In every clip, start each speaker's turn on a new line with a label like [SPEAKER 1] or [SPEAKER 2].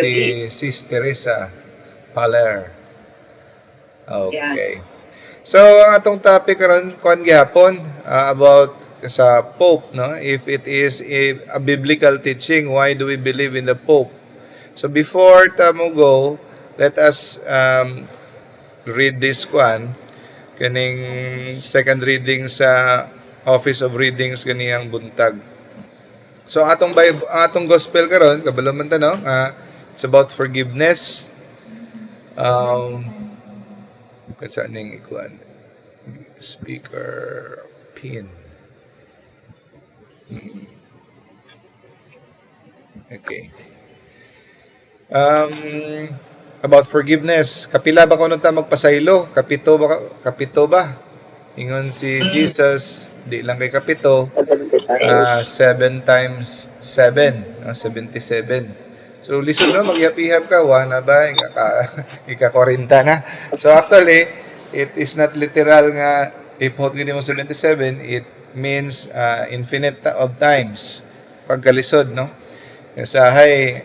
[SPEAKER 1] Si Sis Teresa Paler. Okay. So, ang atong topic karon kuan gihapon about sa Pope, no? If it is a biblical teaching, why do we believe in the Pope? So, before ta mo go, let us read this kuan kaning second reading sa Office of Readings ganiyang buntag. So ang atong Bible, ang atong gospel karon, kabalo man ta, no? It's about forgiveness. Kasi ning ikuan speaker pin. Okay. About forgiveness. Kapila ba kuno ta magpasaylo? Kapito ba, kapito ba? Ingon si Jesus, di lang kay kapito, 7 times 7, no? 77. So lisod, no, magyap-ihap ka, wa na ba ika 40 na. So actually, it is not literal nga ipot gini mo 77, it means infinite of times. Pagkalisod, no? Usahay,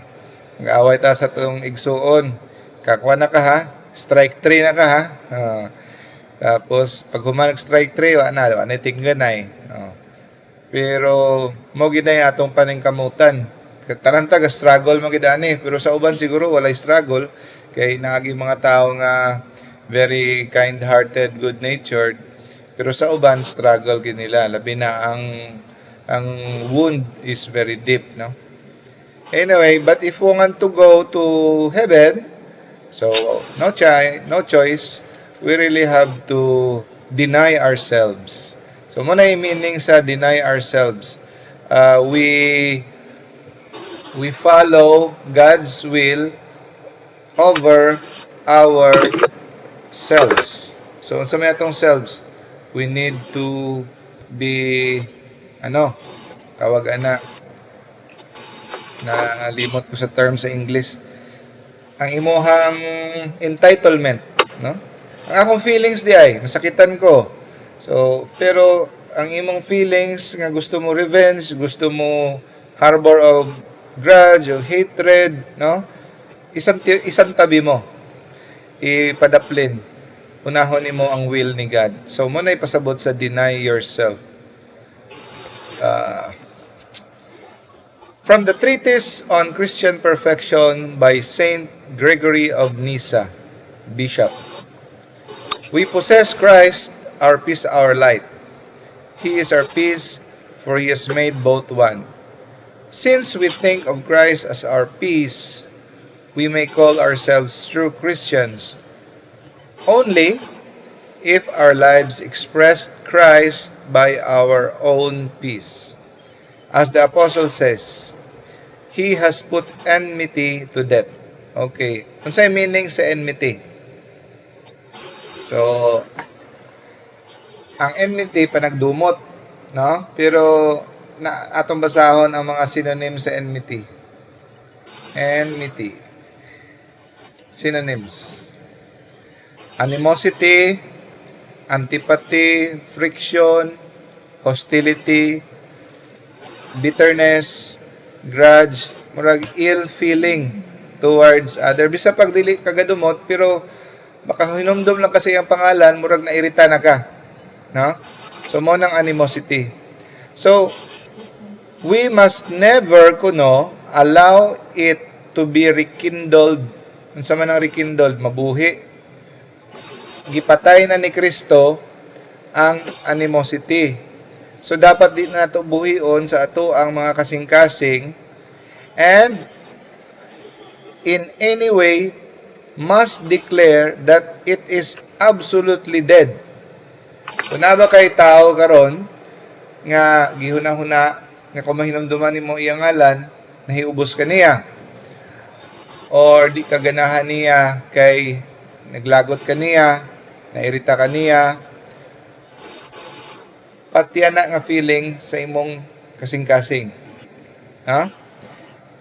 [SPEAKER 1] mag-away ta sa atong igsuon. Kakuha na ka ha, strike 3 na ka ha. Tapos pag human strike 3, wa na tingganay. Pero mo gid na atong paningkamutan. Tanan ta struggle man gid ani, pero sa uban siguro walay struggle kay naagi mga tao nga very kind-hearted, good-natured. Pero sa uban struggle gid nila, labi na ang wound is very deep, no? Anyway, but if we want to go to heaven, so no choice, we really have to deny ourselves. So mo na yung meaning sa deny ourselves. We follow God's will over our selves. So unsa may atong selves? We need to be, ano, tawag ana, na limot ko sa term sa English. Ang imuhang entitlement, no? Ang akong feelings di ay masakitan ko. So, pero ang imong feelings nga gusto mo revenge, gusto mo harbor of grudge or hatred, no? Isang tabi mo. Ipadaplin. Unahon nimo ang will ni God. So mo na ipasabot sa deny yourself. From the Treatise on Christian Perfection by Saint Gregory of Nyssa, Bishop. We possess Christ, our peace, our light. He is our peace, for he has made both one. Since we think of Christ as our peace, we may call ourselves true Christians only if our lives express Christ by our own peace. As the apostle says, "He has put enmity to death." Okay. Unsay meaning sa enmity? So, ang enmity panagdumot, no? Pero na atong basahon ang mga synonym sa enmity. Enmity. Synonyms. Animosity, antipathy, friction, hostility, bitterness, grudge, murag ill feeling towards other. Bisa pag dili kagadumot, pero baka hinumdum lang kasi ang pangalan, murag nairita na ka. No? So mo nang animosity. So we must never kuno allow it to be rekindled. Unsa man ang rekindled? Mabuhi. Gipatay na ni Kristo ang animosity. So dapat di na nato buhion sa ato ang mga kasing-kasing and in any way must declare that it is absolutely dead. Kung naa ba kay tao karon nga gihuna-huna nga kung mahinumduman nimo iyang ngalan, nahiubos ka niya or di ka ganahan niya kay naglagot ka niya, nairita ka niya, patya na nga feeling sa imong kasing-kasing. Ha?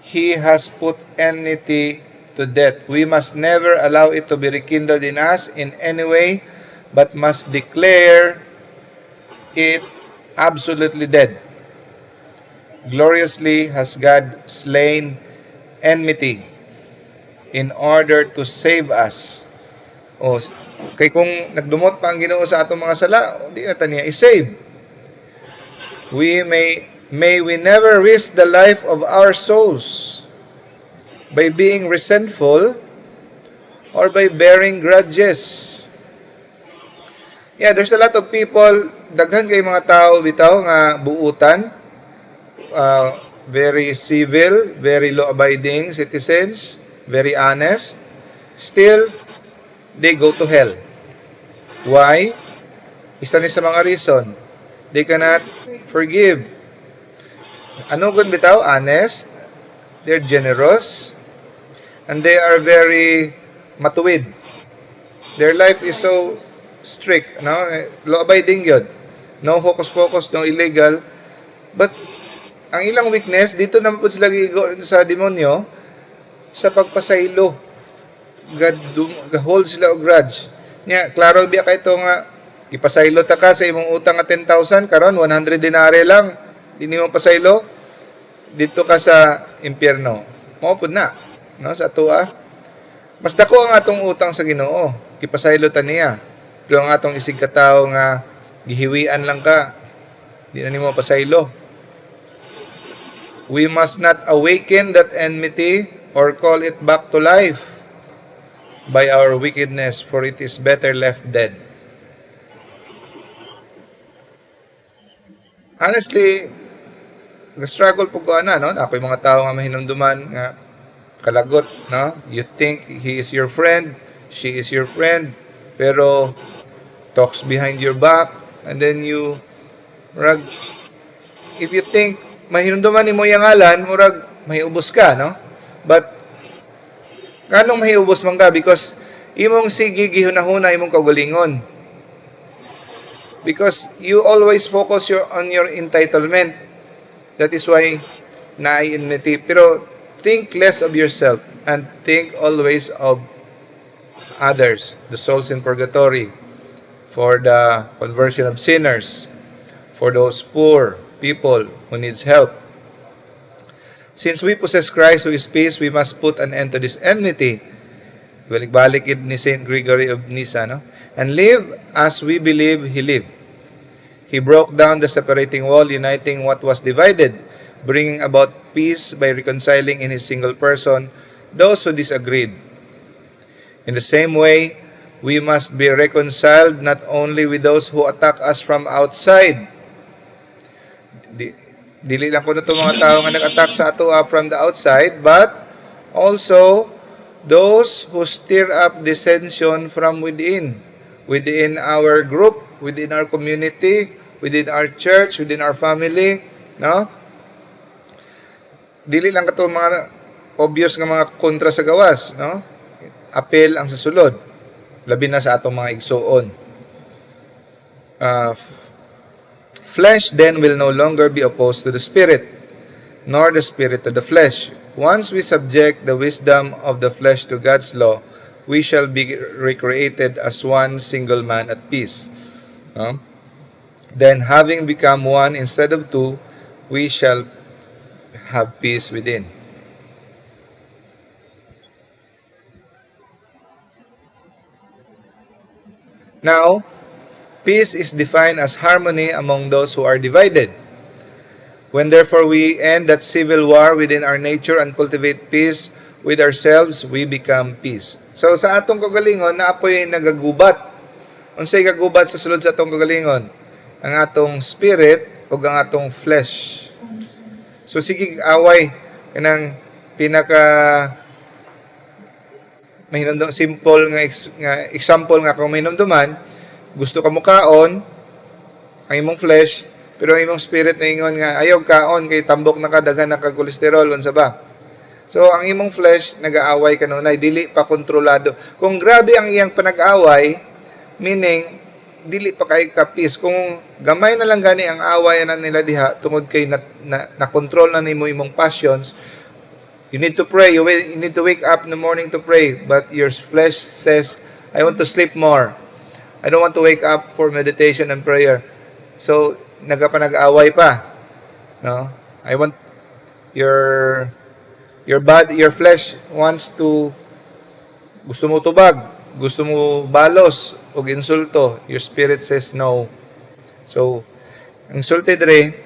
[SPEAKER 1] He has put enmity to death. We must never allow it to be rekindled in us in any way, but must declare it absolutely dead. Gloriously has God slain enmity. In order to save us. O, kay kung nagdumot pa ang Ginoo sa atong mga sala, di na ta niya i-save. We may we never risk the life of our souls by being resentful or by bearing grudges. Yeah, there's a lot of people, daghan kay mga tao bitaw nga buutan, very civil, very law-abiding citizens, very honest. Still, they go to hell. Why? Isa ni sa mga reason. They cannot forgive. Ano gun bitaw? Honest. They're generous. And they are very matuwid. Their life is so strict, no? Law-abiding yun. No hocus-pocus, no illegal. But ang ilang weakness, dito naman po sila giigo sa demonyo, sa pagpasaylo. God, hold sila og grudge. Nya, klaro biya kay ito nga, ipasaylo ta ka sa imong utang nga 10,000, karon 100 denarii lang, di nimo pasaylo, dito ka sa impyerno. Mao pud na, no, sa atoa. Mas dako ang atong utang sa Ginoo, gipasaylo ta niya. Pero ang atong isig katawo nga gihiwian lang ka, di na nimo pasaylo. We must not awaken that enmity or call it back to life by our wickedness, for it is better left dead. Honestly, struggle po ko ana, no? Ako yung mga tao nga mahinumduman nga kalagot, no? You think he is your friend, she is your friend, pero talks behind your back, and then you rag if you think mahinumduman nimo iyang ngalan, murag mahiubos ka, no? But nganong mahiubos man ka? Because imong sige gihunahuna imong kaugalingon. Because you always focus on your entitlement. That is why naay enmity. Pero think less of yourself and think always of others, the souls in purgatory, for the conversion of sinners, for those poor people who needs help. Since we possess Christ, who is peace, we must put an end to this enmity. Balik-balik ni Saint Gregory of Nyssa, no? And live as we believe he lived. He broke down the separating wall, uniting what was divided, bringing about peace by reconciling in his single person those who disagreed. In the same way, we must be reconciled not only with those who attack us from outside. Dili lang kuno to mga tao nga nag-attack sa ato from the outside, but also those who stir up dissension from within, within our group, within our community, within our church, within our family, no? Dili lang kato mga obvious nga mga kontra sa gawas, no? Apil ang sa sulod, labi na sa atong mga igsuon. Flesh then will no longer be opposed to the spirit, nor the spirit to the flesh. Once we subject the wisdom of the flesh to God's law, we shall be recreated as one single man at peace. No? Then, having become one instead of two, we shall have peace within. Now, peace is defined as harmony among those who are divided. When therefore we end that civil war within our nature and cultivate peace with ourselves, we become peace. So sa atong kagalingon, naa poy nagagubat. Unsay gagubat sa sulod sa atong kagalingon? Ang atong spirit o ang atong flesh. So sige away kanang pinaka mahinumdum, simple nga example nga kung mahinumduman, gusto ka mukaon ang imong flesh, pero ang imong spirit naingon nga ayaw kaon kay tambok na ka, daghan na ka kolesterol, unsa ba. So ang imong flesh nagaaway kanunay, dili pa kontrolado. Kung grabe ang iyang panag-away, meaning dili pa kay ka peace. Kung gamay na lang gani ang away na nila diha tungod kay na control na nimo imong passions, you need to pray. You need to wake up in the morning to pray, but your flesh says, "I want to sleep more. I don't want to wake up for meditation and prayer." So nagapanag-away pa, no? I want your body, your flesh wants to Gusto mo tubag, gusto mo balos og insulto, your spirit says no. So, ang sulti dre,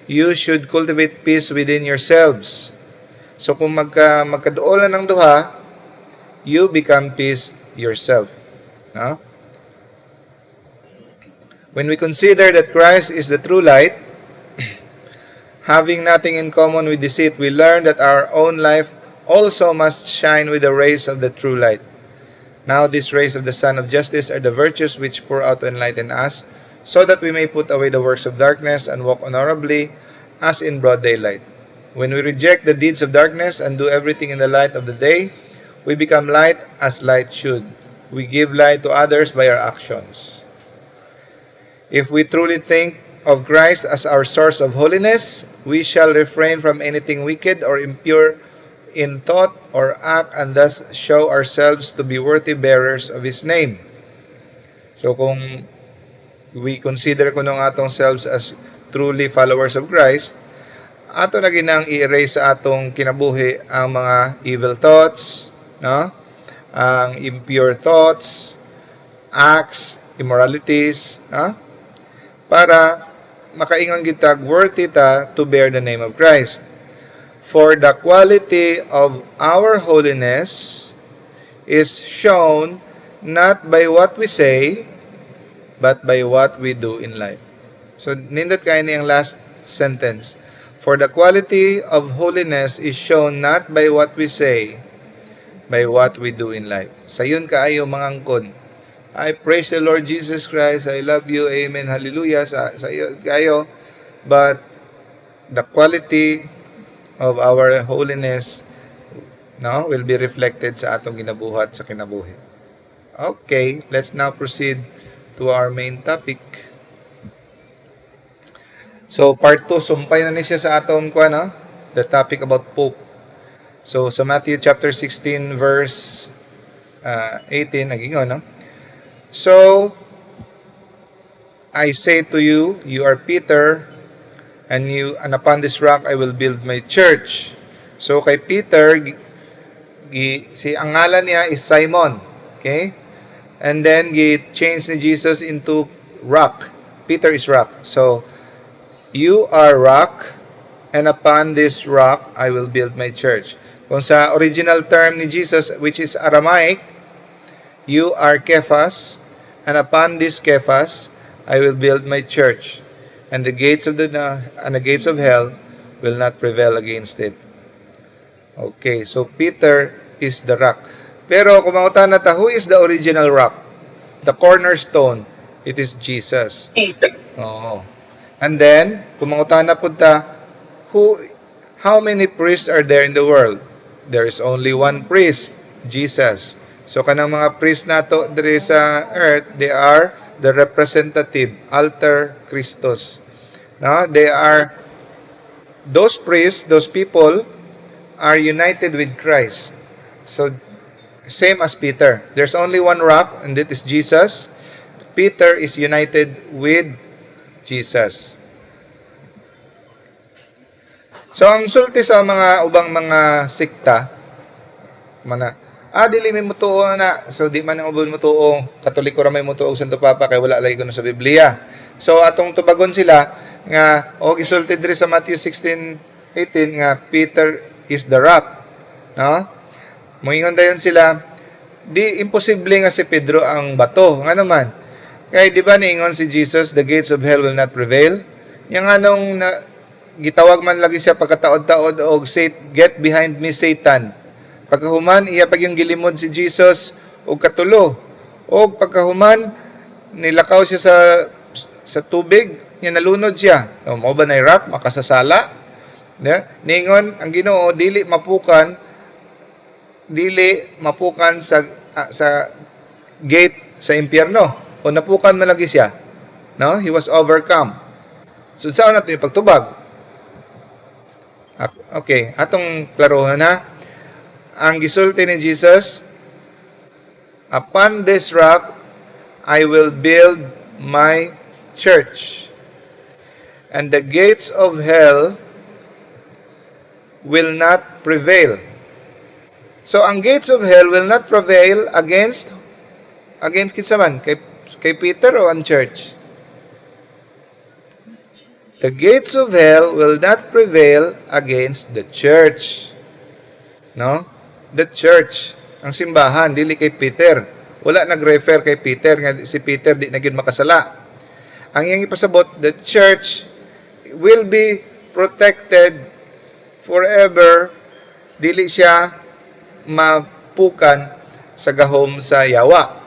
[SPEAKER 1] you should cultivate peace within yourselves. So kung magkaduolan ng duha, you become peace yourself. No? When we consider that Christ is the true light, having nothing in common with deceit, we learn that our own life also must shine with the rays of the true light. Now these rays of the Sun of Justice are the virtues which pour out to enlighten us, so that we may put away the works of darkness and walk honorably as in broad daylight. When we reject the deeds of darkness and do everything in the light of the day, we become light as light should. We give light to others by our actions. If we truly think of Christ as our source of holiness, we shall refrain from anything wicked or impure in thought or act and thus show ourselves to be worthy bearers of His name. So kung we consider kuno ang atong selves as truly followers of Christ, ato na ginang i-erase sa atong kinabuhi ang mga evil thoughts, no? Ang impure thoughts, acts, immoralities, no? Para makaingon kitag worthy ta to bear the name of Christ. For the quality of our holiness is shown not by what we say, but by what we do in life. So, nindot kaayo ni ang last sentence. For the quality of holiness is shown not by what we say, by what we do in life. Sayon kaayo mangangkon. I praise the Lord Jesus Christ. I love you. Amen. Hallelujah. Sayon kaayo. But the quality of our holiness, no, will be reflected sa atong ginabuhat sa kinabuhi. Okay, let's now proceed to our main topic. So part 2, sumpay na ni siya sa atong kuan, no? The topic about Pope. So sa Matthew chapter 16 verse 18 nagingon, no? "So I say to you, you are Peter, and upon this rock I will build my church." So kay Peter gi, si ang ngalan niya is Simon. Okay? And then gi change ni Jesus into rock. Peter is rock. So you are rock, and upon this rock I will build my church. Kung sa original term ni Jesus, which is Aramaic, you are Cephas, and upon this Cephas I will build my church, and the gates of hell will not prevail against it. Okay, so Peter is the rock. Pero kung mangutana ta, who is the original rock? The cornerstone. It is Jesus.
[SPEAKER 2] Jesus.
[SPEAKER 1] Oo. And then, kung mangutana pud ta, how many priests are there in the world? There is only one priest, Jesus. So kanang mga priest nato diri sa earth, they are the representative, alter Christus. No, they are those priests, those people are united with Christ. So same as Peter. There's only one rock, and it is Jesus. Peter is united with Jesus. So ang sulti sa mga ubang mga sekta mana, dili mi mutuo na. So di man ang uban mutuo, Katoliko ra may mutuo og Santo Papa kay wala lagi kuno sa Biblia. So atong tubagon sila nga o gisulti diri sa Matthew 16:18 nga Peter is the rock. No? Moingon dayon sila, di imposible nga si Pedro ang bato. Nga naman? Kay di ba niingon si Jesus, "The gates of hell will not prevail"? Nya nganong na, gitawag man lagi siya pagkataod-taod og "Get behind me, Satan"? Pagkahuman, iya pag yung gilimod si Jesus og katulo. Og pagkahuman, nilakaw siya sa tubig, niya nalunod siya. O, mao ba na rock makasasala? Yeah? Ningon ang Ginoo, dili mapukan sa gate sa impyerno o napukan man lagi siya, no? He was overcome. So saan natin yung pagtubag? Okay, atong klarohan na ang gisulti ni Jesus, "Upon this rock I will build my church, and the gates of hell will not prevail." So ang gates of hell will not prevail against kinsa man? Kay Peter o ang church? The gates of hell will not prevail against the church. No? The church, ang simbahan, dili kay Peter. Wala nag-refer kay Peter nga si Peter di na gyud makasala. Ang iyang ipasabot, the church will be protected forever, dili siya mapukan sa gahom sa yawa.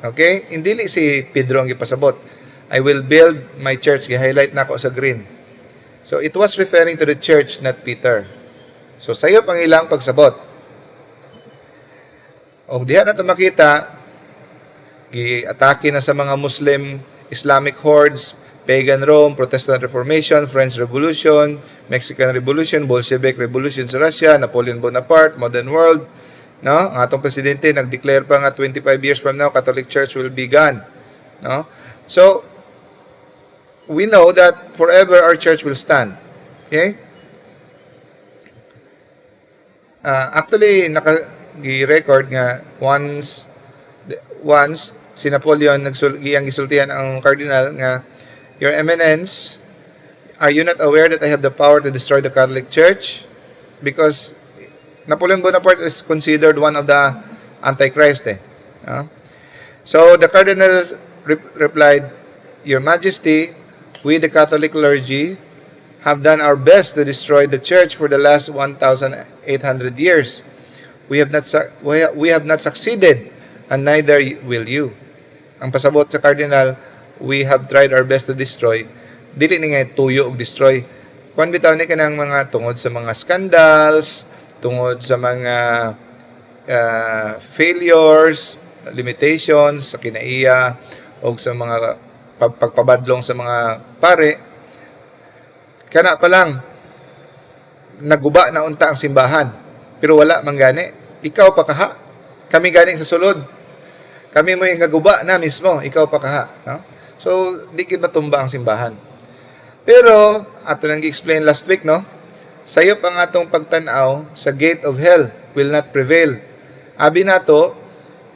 [SPEAKER 1] Okay? Hindi si Pedro ang gipasabot. "I will build my church." Gi-highlight nako sa green. So it was referring to the church, not Peter. So sayop ang ilang pagsabot. Og diha na to makita, gi-atake na sa mga Muslim Islamic hordes, pagan Rome, Protestant Reformation, French Revolution, Mexican Revolution, Bolshevik Revolution sa Russia, Napoleon Bonaparte, modern world, no? Ang atong presidente nag-declare pa nga 25 years from now Catholic Church will be gone, no? So we know that forever our church will stand. Okay? Actually naka gi-record nga once si Napoleon iyang gisultihan ang cardinal nga, "Your Eminence, are you not aware that I have the power to destroy the Catholic Church?" Because Napoleon Bonaparte is considered one of the Antichrist eh. Ah. So the cardinal replied, "Your Majesty, we the Catholic clergy have done our best to destroy the church for the last 1,800 years. We have not succeeded, and neither will you." Ang pasabot sa cardinal, "We have tried our best to destroy." Dili ni nga tuyo og destroy. Kuan bitaw ni kanang mga tungod sa mga scandals, tungod sa mga failures, limitations sa kinaiya o sa mga pagpabadlong sa mga pare, kana pa lang naguba na unta ang simbahan, pero wala man gani. Ikaw pa kaha, kami gani sa sulod, kami mo yung naguba na mismo, ikaw pa kaha, no? So di gid matumba ang simbahan, pero ato nang gi-explain last week, no? Sayop ang atong pagtan-aw sa gate of hell will not prevail. Abi nato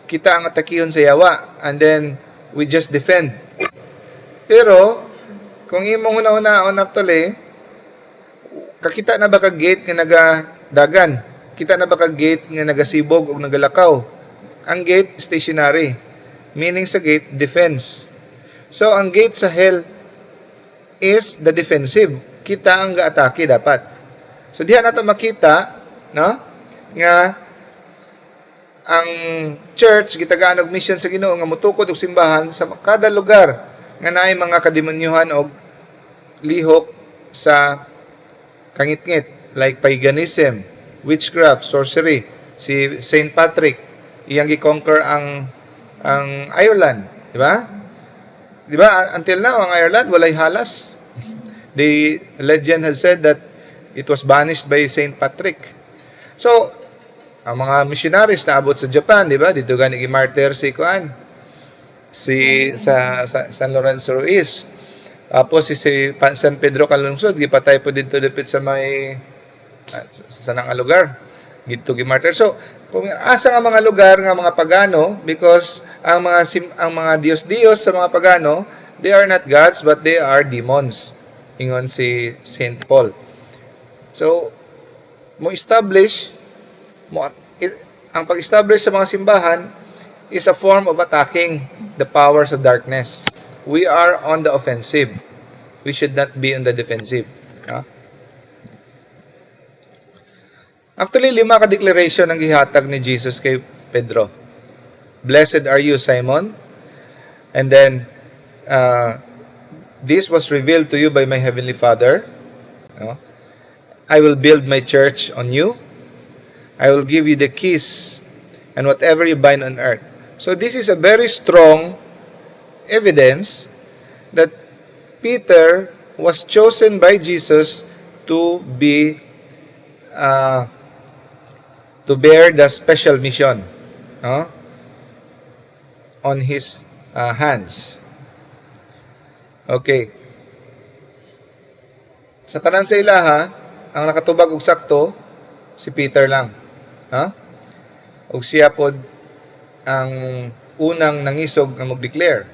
[SPEAKER 1] kita ang atakihon sa yawa and then we just defend. Pero kung imong huna-hunaon, actually, kakita na ba ka gate nga nagadagan? Kita na ba ka gate nga nagasibog og nagalakaw? Ang gate, stationary. Meaning sa gate, defense. So ang gate sa hell is the defensive. Kita ang gaatake dapat. So diha nato makita, no, nga ang church gitagaan og mission sa Ginoo nga motukod og simbahan sa kada lugar nga naay mga kademonyuhan og lihok sa kangitngit like paganism, witchcraft, sorcery. Si Saint Patrick, iyang gi-conquer ang Ireland, di ba? Di ba? Until now ang Ireland walay halas. The legend has said that it was banished by Saint Patrick. So, ang mga missionaries naabot sa Japan, di ba? Dito gani gi-martyr si kuan, si sa San Lorenzo Ruiz. Tapos si San Pedro Calungsod gipatay po dito dapit sa may sa nang lugar. Dito gi-martyr. So, kung asa nga mga lugar nga mga pagano, because ang mga diyos-diyos sa mga pagano, they are not gods but they are demons. Ingon si Saint Paul. So, mo establish mo ang pag-establish sa mga simbahan is a form of attacking the powers of darkness. We are on the offensive. We should not be on the defensive. Ha? Actually, lima ka declaration ang gihatag ni Jesus kay Pedro. "Blessed are you, Simon." And then, "This was revealed to you by my heavenly Father." No? "I will build my church on you. I will give you the keys and whatever you bind on earth." So this is a very strong evidence that Peter was chosen by Jesus to bear the special mission, no, on his hands. Okay. Sa tanan sa ilaha, ang nakatubag og sakto si Peter lang. Ha? Ug siya pod ang unang nangisog nga mag-declare.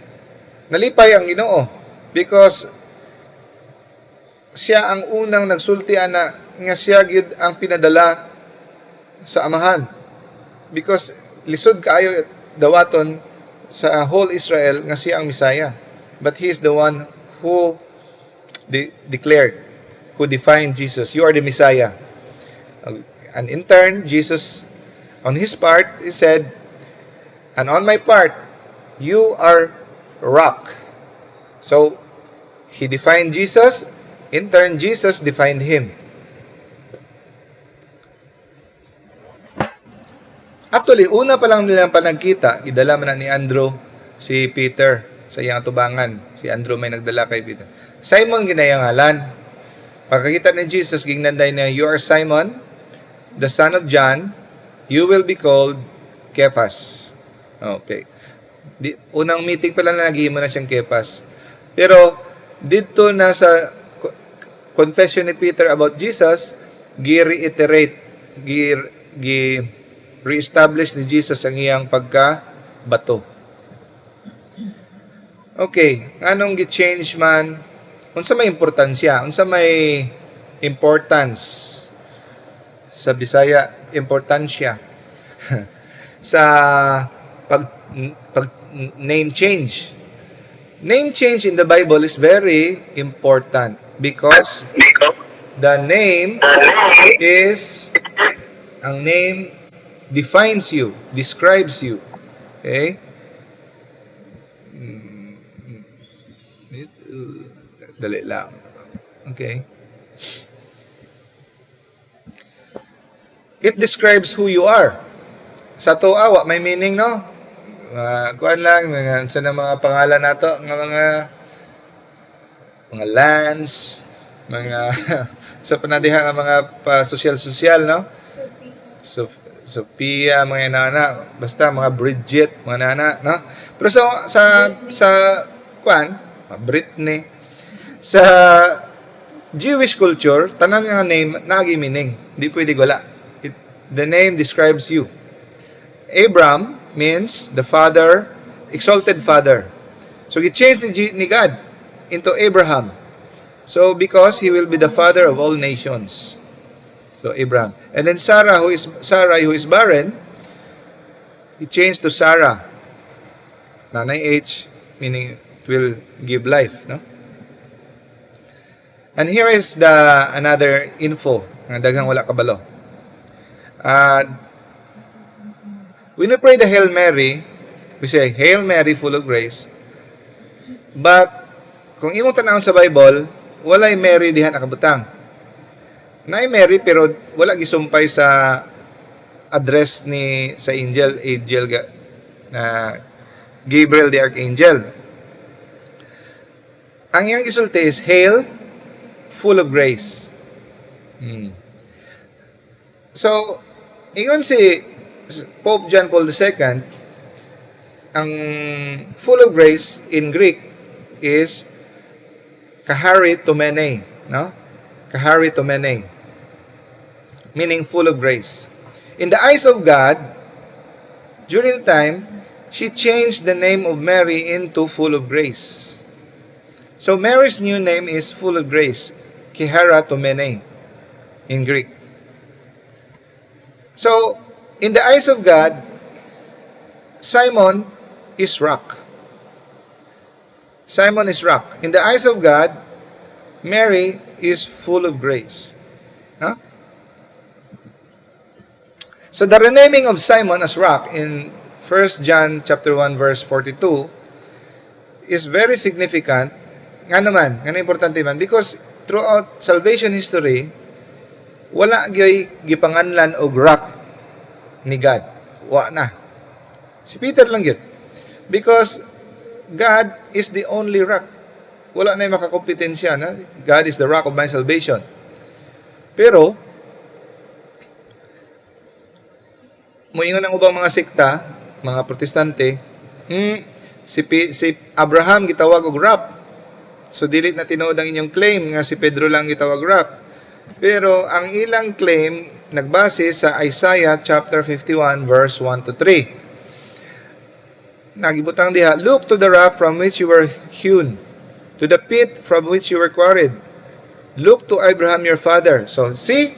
[SPEAKER 1] Nalipay ang Ginoo because siya ang unang nagsulti ana nga siya gyud ang pinadala sa Amahan. Because lisod kaayo dawaton sa whole Israel nga siya ang Messiah. But he is the one who declared, who defined Jesus. "You are the Messiah." And in turn, Jesus, on his part, he said, "And on my part, you are rock." So, he defined Jesus. In turn, Jesus defined him. Actually, una pa lang nilang panagkita, gidala man na ni Andrew si Peter sa iyang atubangan. Si Andrew may nagdala kay Peter. Simon gyud iyang ngalan. Pagkakita ni Jesus, gingnan niya, "You are Simon, the son of John. You will be called Cephas." Okay. Di, unang meeting pa lang naghimo na siyang Cephas. Pero dito na sa confession ni Peter about Jesus, gi-reiterate, gi re-establish ni Jesus ang iyang pagka bato. Okay, anong gi-change man? Unsa may importansya? Unsa may importance sa Bisaya, importansya sa pag name change? Name change in the Bible is very important because the name is ang name defines you, describes you. Okay? Dali lang. Okay. It describes who you are. Sa ato wa may meaning, no? Kuan lang mga sa na mga pangalan nato nga mga Lance, mga sa panadiha nga mga pa social-social, no? Sophia, mga nana, basta mga Bridget, mga nana, no? Pero sa kuan, Britney, sa Jewish culture, tanan nga name naagi meaning, di pwede wala. The name describes you. Abram means the father, exalted father. So gi-change ni God into Abraham. So because he will be the father of all nations. So Abraham. And then Sarah who is Sarai, who is barren, he changed to Sarah. Nanay H, meaning it will give life, no? And here is the another info nga daghang wala kabalo. When we pray the Hail Mary, we say, "Hail Mary, full of grace." But kung imong tanawon sa Bible, walay Mary diha nakabutang. Naay Mary pero wala gisumpay sa address ni sa angel ga, na Gabriel the Archangel. Ang iyang gisulti is "Hail, full of grace." So, ingon si Pope John Paul II, ang "full of grace" in Greek is kecharitomene, no? Kecharitomene, meaning full of grace. In the eyes of God, during the time, she changed the name of Mary into "full of grace." So Mary's new name is "full of grace," kecharitomene in Greek. So, in the eyes of God, Simon is rock. Simon is rock. In the eyes of God, Mary is full of grace. Huh? So the renaming of Simon as rock in 1 John chapter 1 verse 42 is very significant. Nga naman, nga importante man because throughout salvation history wala gyoy gipanganlan og rock ni God. Wa na. Si Peter lang gyud. Because God is the only rock. Wala na yung makakompetensya na. God is the rock of my salvation. Pero moingon ang ubang mga sekta, mga Protestante, si Abraham gitawag og rock. So dili na tinuod ang inyong claim nga si Pedro lang gitawag rock. Pero ang ilang claim nagbase sa Isaiah chapter 51 verse 1 to 3. Nagibutang diha, "Look to the rock from which you were hewn, to the pit from which you were quarried. Look to Abraham your father." So, see,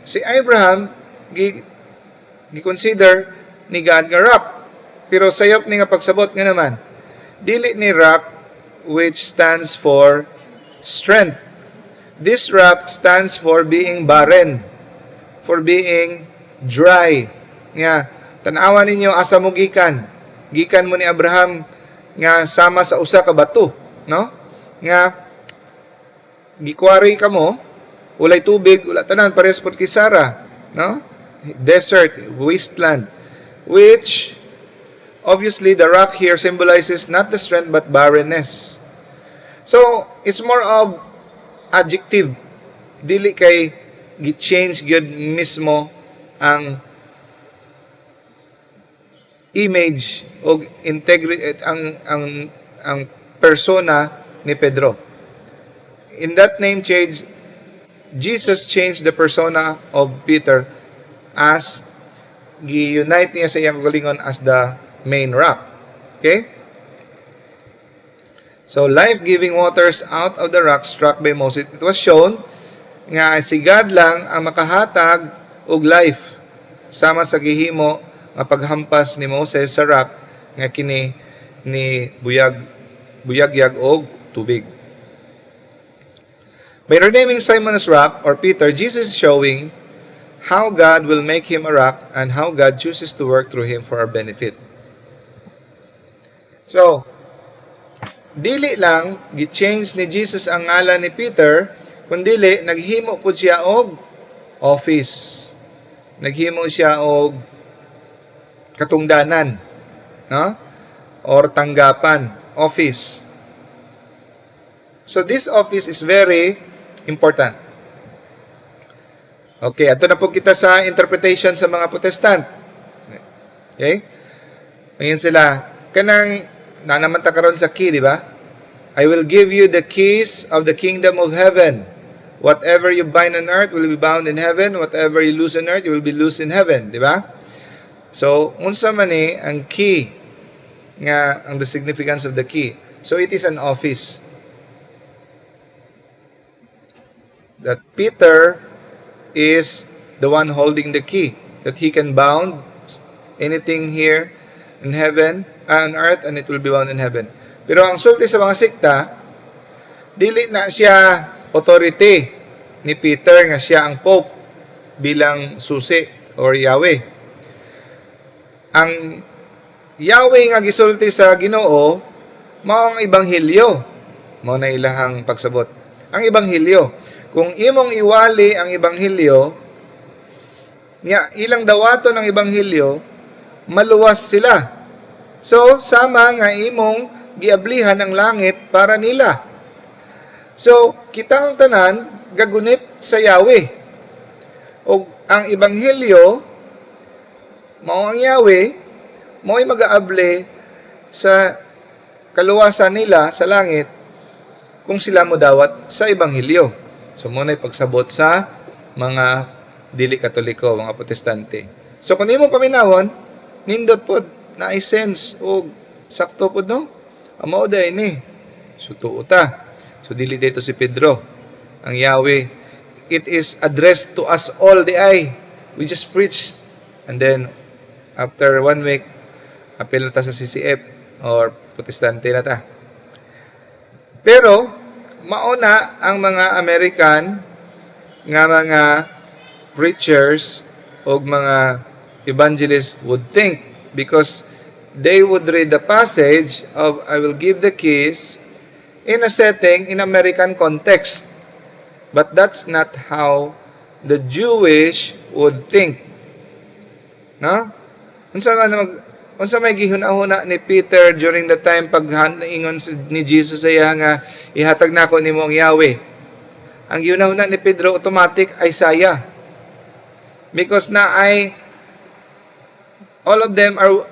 [SPEAKER 1] si Abraham, gi-consider ni God nga rock. Pero sayop ni nga pagsabot nga naman, dili ni rock which stands for strength. This rock stands for being barren, for being dry. Nga, tanawa ninyo asa mo gikan. Gikan mo ni Abraham nga sama sa usa ka bato, no? Nga gikwari ka mo, walay tubig, wala tanan, parehas pod kay Sarah, no? Desert, wasteland, which obviously the rock here symbolizes not the strength but barrenness. So, it's more of adjective. Dili kay gi-change gyud mismo ang image o integrity ang persona ni Pedro. In that name change, Jesus changed the persona of Peter as gi-unite niya sa iyang kaugalingon as the main rock. Okay? So, life-giving waters out of the rock struck by Moses. It was shown nga si God lang ang makahatag og life sama sa gihimo nga paghampas ni Moses sa rock nga kini ni buyag buyagyag og tubig. By renaming Simon as rock or Peter, Jesus is showing how God will make him a rock and how God chooses to work through him for our benefit. So, dili lang gi-change ni Jesus ang ngalan ni Peter, kundili naghimo pud siya og office. Naghimo siya og katungdanan, no? Or tanggapan, office. So this office is very important. Okay, ato na po kita sa interpretation sa mga Protestant. Okay? Ngayon sila, kanang nanaman ta karon sa key, di ba? "I will give you the keys of the kingdom of heaven. Whatever you bind on earth will be bound in heaven. Whatever you loose on earth, you will be loose in heaven." Di ba? So, unsa man ni ang key nga ang the significance of the key? So, it is an office. That Peter is the one holding the key, that he can bound anything here in heaven, on earth, and it will be bound in heaven. Pero ang sulti sa mga sekta, dili na siya authority ni Peter nga siya ang Pope bilang susi or Yahweh. Ang Yahweh nga gisulti sa Ginoo mao ang ebanghelyo. Mao na ilahang pagsabot. Ang ebanghelyo. Kung imong iwali ang ebanghelyo, niya ilang dawaton ang ebanghelyo, maluwas sila. So, sama nga imong giablihan ang langit para nila. So, kita ang tanan gagunit sa Yahweh. O ang ebanghelyo mao ang Yahweh, mao'y magaable sa kaluwasan nila sa langit kung sila mo dawat sa ebanghelyo. So mao na'y pagsabot sa mga dili Katoliko, mga Protestante. So kung imo paminawon, nindot pod na sense og sakto pod, no? Mao diay ni. So tuo ta. So dili dito si Pedro ang Yahweh. It is addressed to us all diay. We just preach and then after one week apil na ta sa CCF or Protestante na ta. Pero mauna ang mga American nga mga preachers o mga evangelists would think because they would read the passage of "I will give the keys" in a setting in American context. But that's not how the Jewish would think. No? Unsa may gihuna-huna ni Peter during the time pag ingon ni Jesus sa iya nga ihatag nako nimo ang Yahweh? Ang gihuna-huna ni Pedro automatic Isaiah. Because na ay all of them are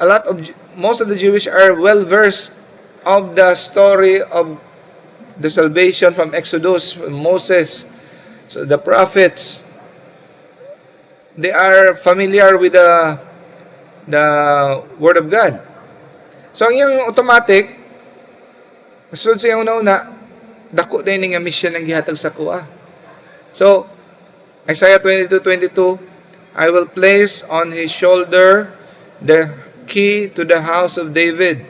[SPEAKER 1] a lot of most of the Jewish are well versed of the story of the salvation from Exodus, from Moses, so the prophets. They are familiar with the Word of God. So ang iyang automatic, sulod sa iyang una-una, dako na nga mission ang gihatag sa akoa. So, Isaiah 22:22, "I will place on his shoulder the key to the house of David.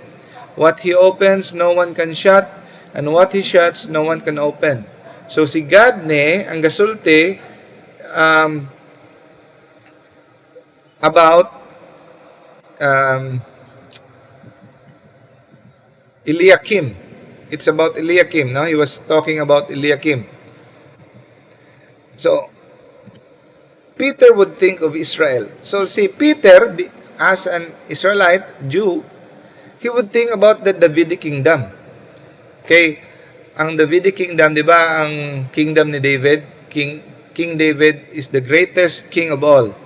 [SPEAKER 1] What he opens, no one can shut, and what he shuts, no one can open." So si God ni ang gasulti about Eliakim. It's about Eliakim, no? He was talking about Eliakim. So, Peter would think of Israel. So, si Peter, as an Israelite, Jew, he would think about the Davidic kingdom. Okay, ang Davidic kingdom, di ba, ang kingdom ni David, King David is the greatest king of all.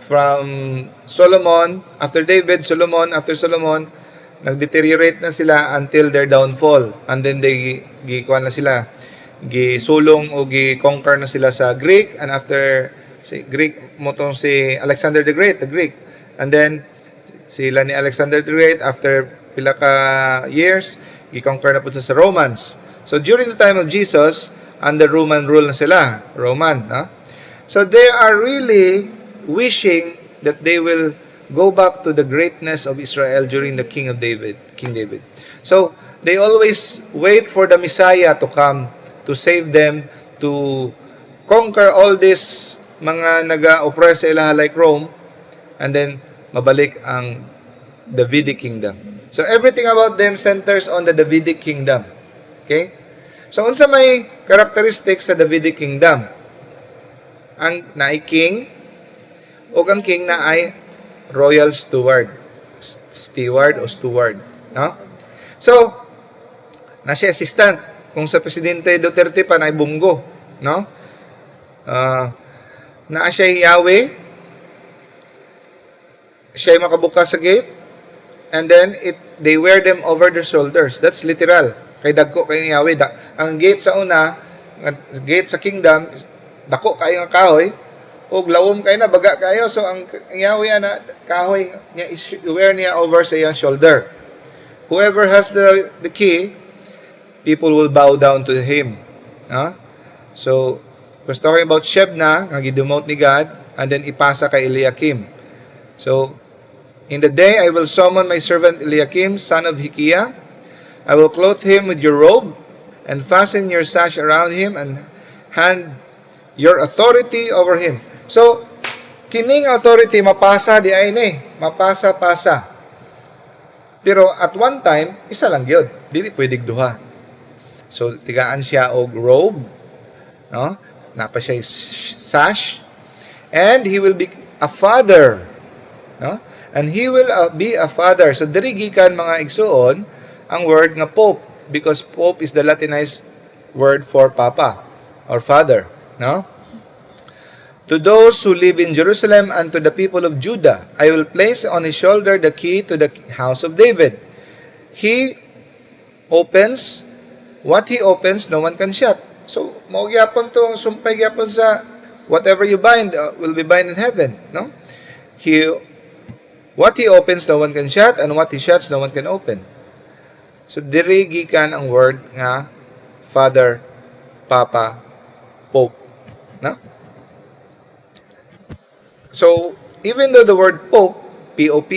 [SPEAKER 1] From Solomon, after David, Solomon, after Solomon, nag-deteriorate na sila until their downfall. And then they, gikuan na sila, gisulong o gi-conquer na sila sa Greek, and after si Greek, mao tong si Alexander the Great, the Greek. And then, sila ni Alexander the Great, after pila ka years, gi-conquer na pud sa Romans. So during the time of Jesus, under Roman rule na sila, Roman, no? So they are really wishing that they will go back to the greatness of Israel during the king of David, King David. So they always wait for the Messiah to come to save them, to conquer all this mga naga-oppress sa ilaha like Rome, and then mabalik ang Davidic kingdom. So everything about them centers on the Davidic kingdom. Okay? So unsa may characteristics sa Davidic kingdom? Ang naay king ug ang king naay royal steward. Steward o steward, no? So naa siya assistant. Kung sa Presidente Duterte pa, naay Bong Go, no? Naa siya Yahweh, siya makabuka sa gate, and then it they wear them over their shoulders. That's literal. Kay dagko kay Yahweh. Ang gate sa una, ang gate sa kingdom, dako kayo nga kahoy, ug lawom kayo na, baga kayo. So ang Yahweh ana kahoy niya is wear niya over sa iyang shoulder. Whoever has the key, people will bow down to him. No? So, was talking about Shebna, nga gidemote ni God, and then ipasa kay Eliakim. So, "In the day I will summon my servant Eliakim, son of Hilkiah, I will clothe him with your robe, and fasten your sash around him, and hand your authority over him." So, kining authority mapasa diay ni, mapasa-pasa. Pero at one time, isa lang gyud, dili pwedeng duha. So, tigaan siya og robe, no? Naa pa siya sash, and he will be a father, no? And he will be a father. So diri gikan, mga igsuon, ang word nga pope, because pope is the Latinized word for papa or father, no? "To those who live in Jerusalem and to the people of Judah, I will place on his shoulder the key to the house of David. He opens, what he opens, no one can shut." So, mao gyapon to, sumpay gyapon sa whatever you bind will be bind in heaven, no? He what he opens, no one can shut, and what he shuts, no one can open. So, diri gikan ang word nga father, papa, pope, no? So, even though the word pope, Pope,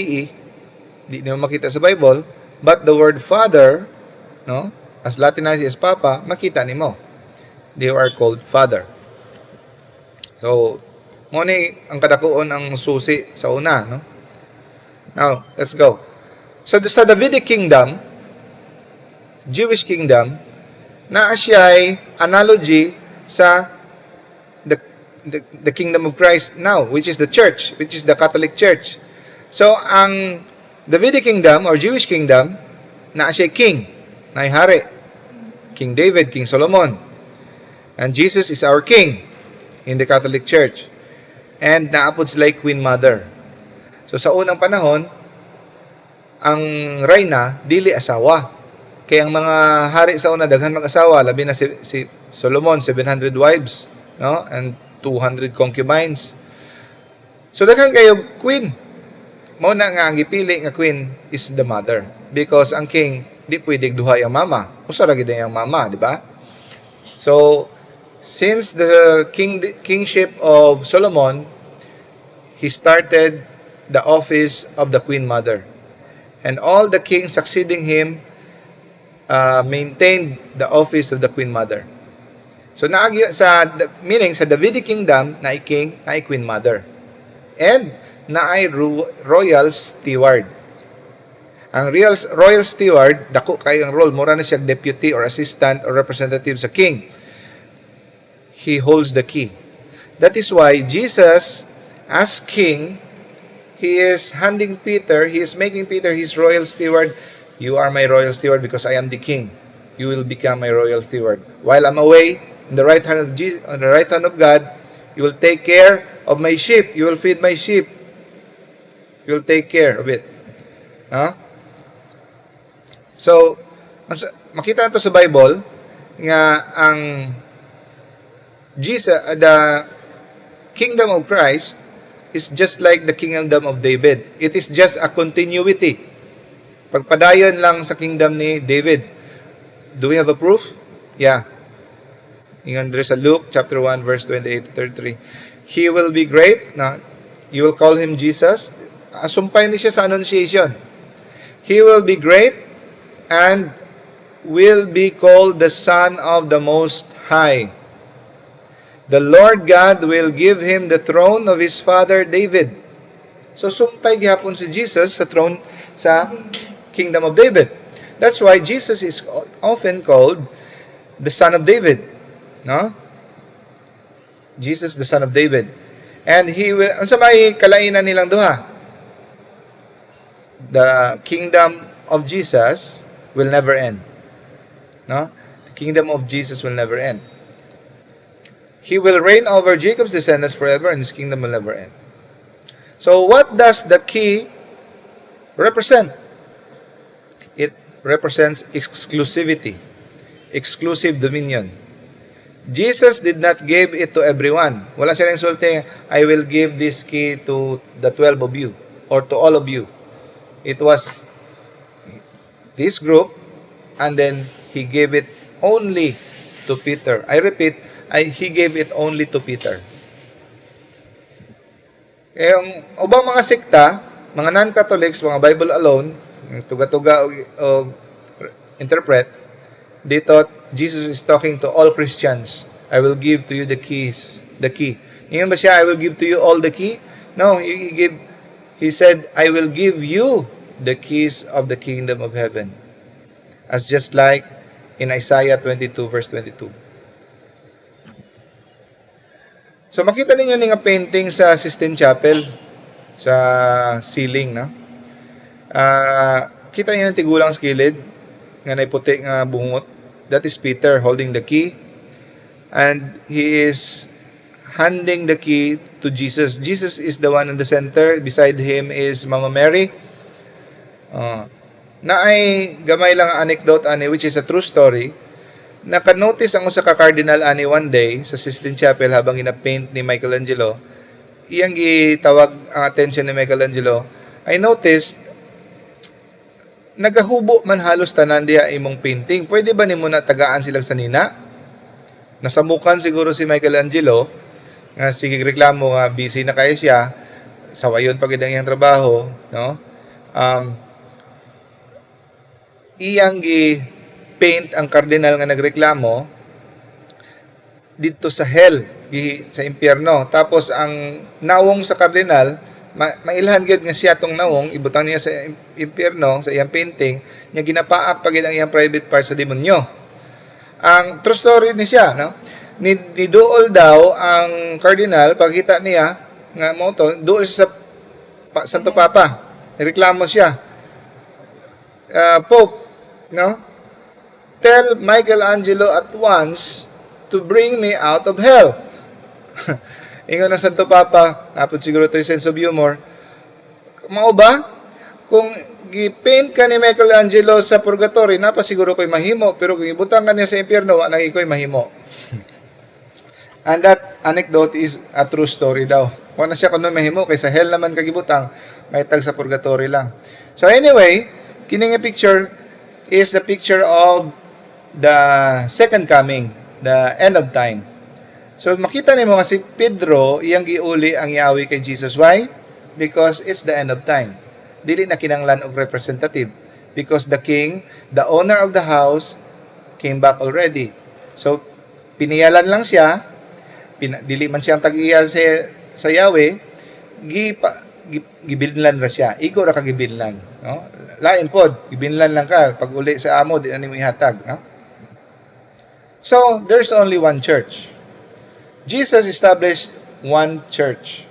[SPEAKER 1] di nimo makita sa Bible, but the word father, no, as Latinized as papa, makita nimo. They are called father. So, mao ni ang kadakuon ang susi sa una, no? Now, let's go. So, sa Davidic kingdom, Jewish kingdom, naa siya'y analogy sa the kingdom of Christ now, which is the church, which is the Catholic Church. So, ang Davidic kingdom or Jewish kingdom, naa siya king, naay hari. King David, King Solomon. And Jesus is our king in the Catholic Church. And naa pod sila queen mother. So sa unang panahon, ang reyna dili asawa. Kaya ang mga hari sa una daghan mag-asawa, labi na si Solomon, 700 wives, no? And 200 concubines. So daghan kayo queen. Mao na nga ang gipili nga queen is the mother because ang king di pwede duha ang mama. Usa ra gid ang mama, di ba? So since the kingship of Solomon, he started the office of the queen mother. And all the kings succeeding him maintained the office of the queen mother. So naagi sa meaning sa Davidic kingdom, naay king, naay queen mother. And naay royal steward. Ang real royal steward, dako kay ang role, mura na siya deputy or assistant or representative sa king. He holds the key. That is why Jesus, as king, he is handing Peter, he is making Peter his royal steward. "You are my royal steward because I am the king. You will become my royal steward. While I'm away, in the right hand of Jesus, on the right hand of God, you will take care of my sheep. You will feed my sheep. You will take care of it." Huh? So, makita nato sa Bible nga ang Jesus, the kingdom of Christ is just like the kingdom of David. It is just a continuity. Pagpadayon lang sa kingdom ni David. Do we have a proof? Yeah. Ingon diri sa Luke chapter 1 verse 28 to 33. He will be great. Na, you will call him Jesus. Sumpay ni siya sa Annunciation. He will be great and will be called the Son of the Most High. The Lord God will give him the throne of his father David. So sumpay gihapon si Jesus sa throne sa kingdom of David. That's why Jesus is often called the Son of David. No? Jesus, the Son of David. And he will, unsa may kalainan nilang duha? The kingdom of Jesus will never end. No? The kingdom of Jesus will never end. He will reign over Jacob's descendants forever, and his kingdom will never end. So what does the key represent? It represents exclusivity, exclusive dominion. Jesus did not give it to everyone. Wala siya sulti, "I will give this key to the 12 of you or to all of you." It was this group, and then he gave it only to Peter. I repeat, he gave it only to Peter. Kaya ang ubang mga sekta, mga non-Catholics, mga Bible alone, tuga-tuga og interpret, they thought Jesus is talking to all Christians. "I will give to you the keys, the key." Ingon ba siya, "I will give to you all the key"? No, he said, "I will give you the keys of the kingdom of heaven." As just like in Isaiah 22 verse 22. So makita ninyo ni nga painting sa Sistine Chapel sa ceiling, no? Kita niyo ng tigulang sa kilid nga nay puti nga bungot. That is Peter holding the key, and he is handing the key to Jesus. Jesus is the one in the center. Beside him is Mama Mary. Naay gamay lang ang anecdote ani, which is a true story. Naka-notice ang usa ka cardinal ani one day sa Sistine Chapel habang gina-paint ni Michelangelo. Iyang gitawag ang attention ni Michelangelo. "I noticed nagahubo man halos tanan diha imong painting. Pwede ba nimo na tagaan sila sanina?" Nasamukan siguro si Michelangelo nga sige reklamo nga busy na kayo siya, sawayon pa gid ang iyang trabaho, no? Iyang gi paint ang kardinal nga nagreklamo dito sa hell, gi, sa impyerno. Tapos ang nawong sa kardinal, mailhan gyud nga siya tong nawong ibutang niya sa impyerno sa iyang painting niya, ginapaak pa gid ang iyang private part sa demonyo. Ang true story ni siya, no? Ni duol daw ang cardinal pagkita niya nga mo to, duol siya sa Santo Papa. Nireklamo siya. "Pope, no? Tell Michelangelo at once to bring me out of hell." Ingon ng Santo Papa, napod siguro to yung sense of humor. "Mao ba? Kung gi-paint ka ni Michelangelo sa purgatory, napa siguro ko'y mahimo, pero kung ibutang ka niya sa impyerno, wa na ko'y mahimo." And that anecdote is a true story daw. Wala na siya kuno mahimo kay sa hell naman ka gibutang, maitag sa purgatory lang. So anyway, kini nga picture is the picture of the second coming, the end of time. So makita nimo nga si Pedro, iyang giuli ang yawi kay Jesus. Why? Because it's the end of time. Dili na kinanglan og representative because the king, the owner of the house, came back already. So piniyalan lang siya, dili man siyang tag-iya sa Yahweh, gibillan ra siya. Igo ra ka gibillan, no? Lain pod, gibillan lang ka pag uli sa amo, di na nimo ihatag, no? So, there's only one church. Jesus established one church,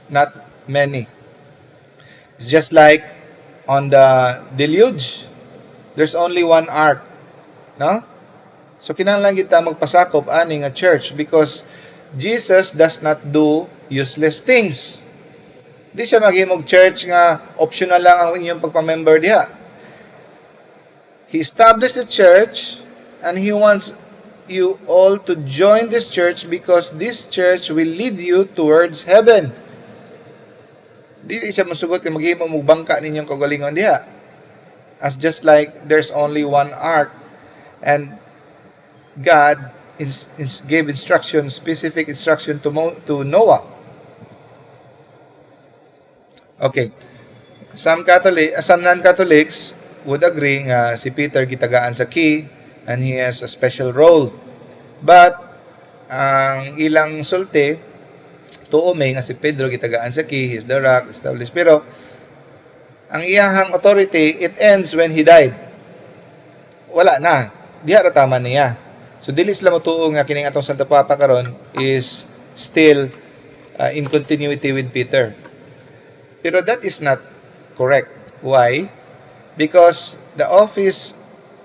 [SPEAKER 1] not many. It's just like on the deluge, there's only one ark, no? So kinahanglan kita magpasakop ani nga church because Jesus does not do useless things. Di siya maghimog church nga optional lang ang inyong pagpa-member diha. He established the church and he wants you all to join this church because this church will lead you towards heaven. Di siya musugot nga maghimo mo bangka ninyong kaugalingon diha. As just like there's only one ark and God gave instruction, specific instruction to Noah. Okay. Some non-Catholics would agree nga si Peter gitagaan sa key and he has a special role. But ang ilang sulti, tuo may nga si Pedro gitagaan sa key, he's the rock, established. Pero ang iyahang authority, it ends when he died. Wala na. Diha ra tama niya. So dili sila motuo nga kining atong Santo Papa karon is still in continuity with Peter. Pero that is not correct. Why? Because the office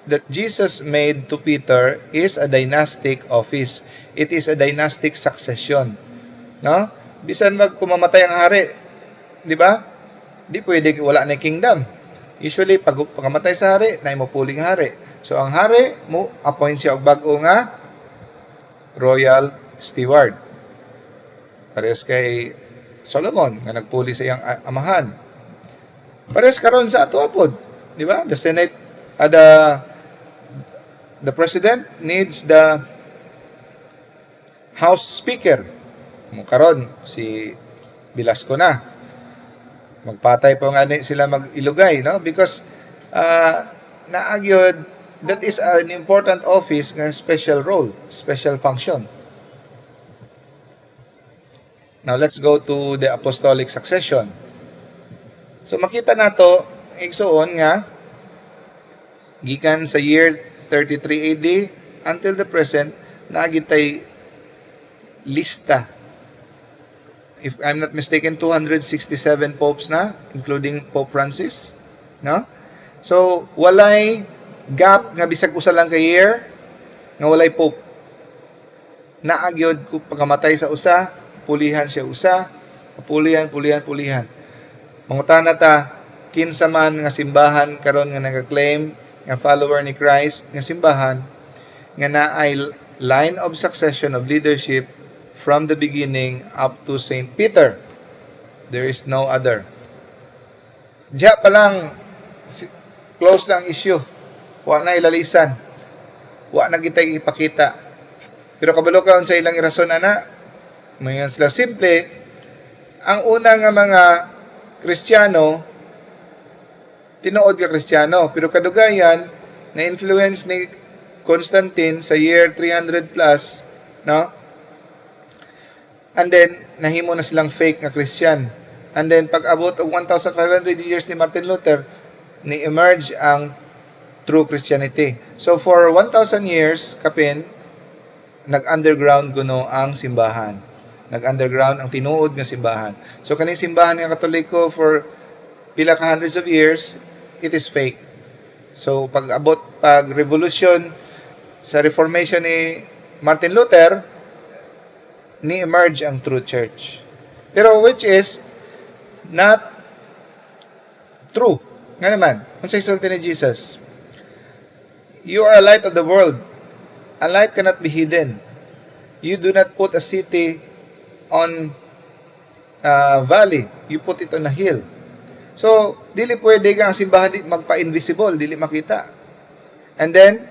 [SPEAKER 1] that Jesus made to Peter is a dynastic office. It is a dynastic succession. No? Bisan mag kumamatay ang hari, di ba? Di pwede wala na kingdom. Usually pag pagkamatay sa hari, na mo puling hari. So ang hari mo appoint siya og bag-o nga royal steward. Parehas kay Solomon nga nagpuli sa iyang amahan. Parehas karon sa ato pod, di ba? The Senate, the president needs the House Speaker. Mo karon si Velasco na. Magpatay pa nga ni sila mag-ilugay, no? Because naa gyud, that is an important office nga special role, special function. Now let's go to the apostolic succession. So makita nato, igsuon, nga gikan sa year 33 AD until the present, naa gitay lista. If I'm not mistaken, 267 popes na, including Pope Francis, no? So walay gap nga bisag usa lang ka year nga walay pope. Naa gyud kung pagkamatay sa usa, pulihan siya usa, pulihan, pulihan, pulihan. Mangutana ta, kinsa man nga simbahan karon nga nag-claim nga follower ni Christ nga simbahan nga naay line of succession of leadership from the beginning up to Saint Peter? There is no other. Diya pa lang close na ang issue. Wa na ilalisan. Wa na kitay ipakita. Pero kabalo ka sa ilang irason ana, mayan sila simple, ang una nga mga Kristiyano, tinuod ka Kristiyano, pero kadugayan na influence ni Constantine sa year 300 plus, no? And then nahimo na silang fake nga Christian. And then pag abot og 1500 years ni Martin Luther, ni emerge ang true Christianity. So for 1000 years kapin, nag-underground kuno ang simbahan. Nag-underground ang tinuod nga simbahan. So kaning simbahan nga Katoliko for pila ka hundreds of years, it is fake. So pag abot, pag revolution sa Reformation ni Martin Luther, ni emerge ang true church. Pero which is not true. Nga naman, unsay sulti ni Jesus? "You are a light of the world. A light cannot be hidden." You do not put a city on a valley. You put it on a hill. So, dili pwede nga ang simbahan di magpa-invisible, dili makita. And then,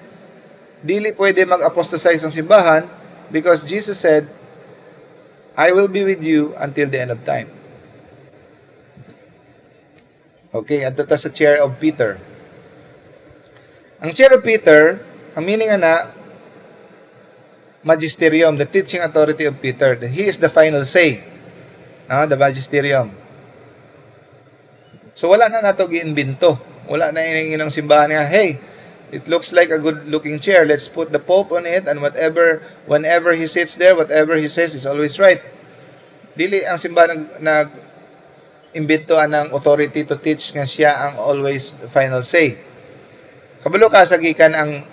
[SPEAKER 1] dili pwede mag-apostatize ang simbahan because Jesus said, "I will be with you until the end of time." Okay, adto ta sa chair of Peter. Ang chair of Peter, ang meaning ana, magisterium, the teaching authority of Peter. He is the final say. The magisterium. So wala na nato giimbento. Wala na ining simbahan nga, "Hey, it looks like a good looking chair. Let's put the Pope on it and whatever, whenever he sits there, whatever he says is always right." Dili ang simbahan nag imbento anang authority to teach nga siya ang always final say. Kabalo ka sa gikan ang